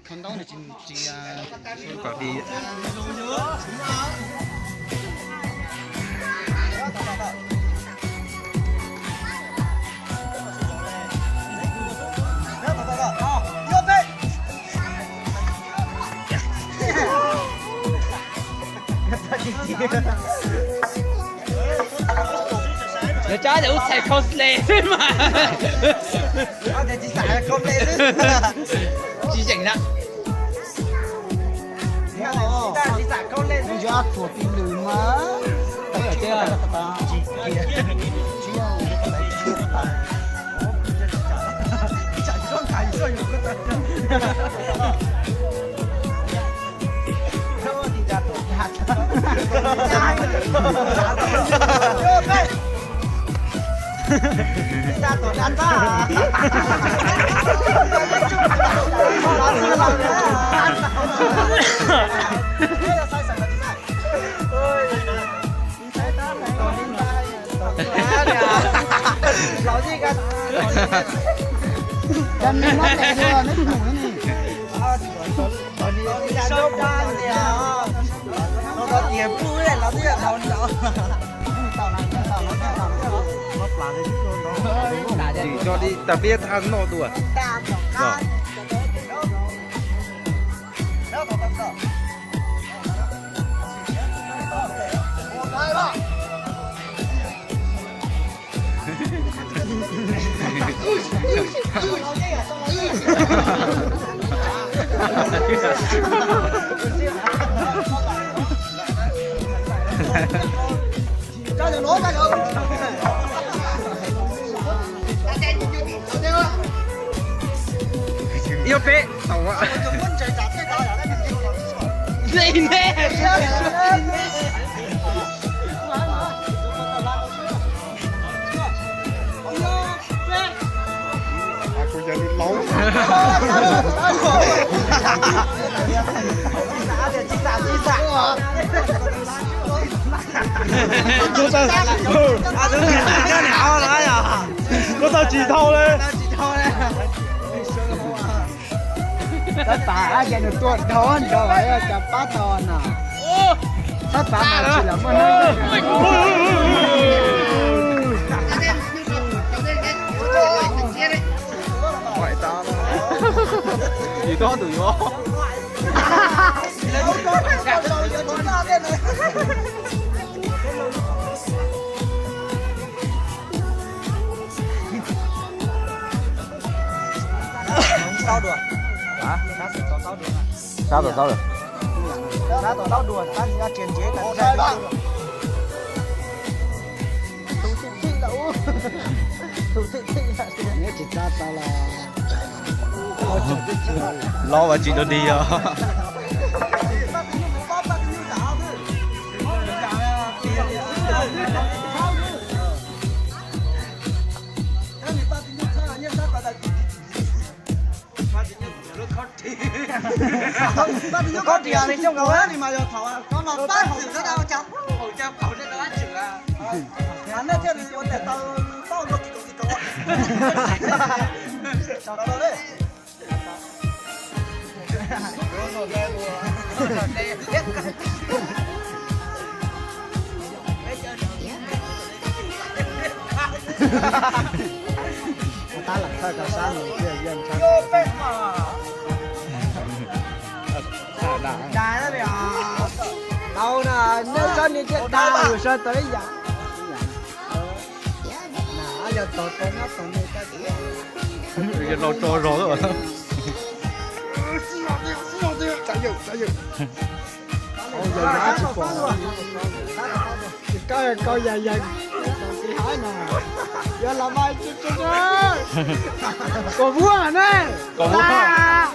Tus ntaub nws tsis, tsis, kom di. Lawv cov ub txhais khau le xwb mas. Tsis zeem na. Tsis tso li, tas peb thaj noj dua. Ib ob peb tau. Koj tau tsis thau li. Tab tom ces nws tua dhau nrad, yog cov pab tau no. Tab tom mas tsis los muaj neeg. Tsis tau tus yuav. Sab dua. Sab tom taub dua. Sab tom taub dua, sab nyob tsis ntsev. Nyob tsis tau tau los. Los vas tsis dua dig os. Tab lam thawj rau sab nws thiaj yeej tshaj. Tau na, nyob sab nws thiaj tau, sawv tau ib yam. Yog laus tso zog lawm. Koj yog yog, yog los mas, koj vuab ne. Koj vuab.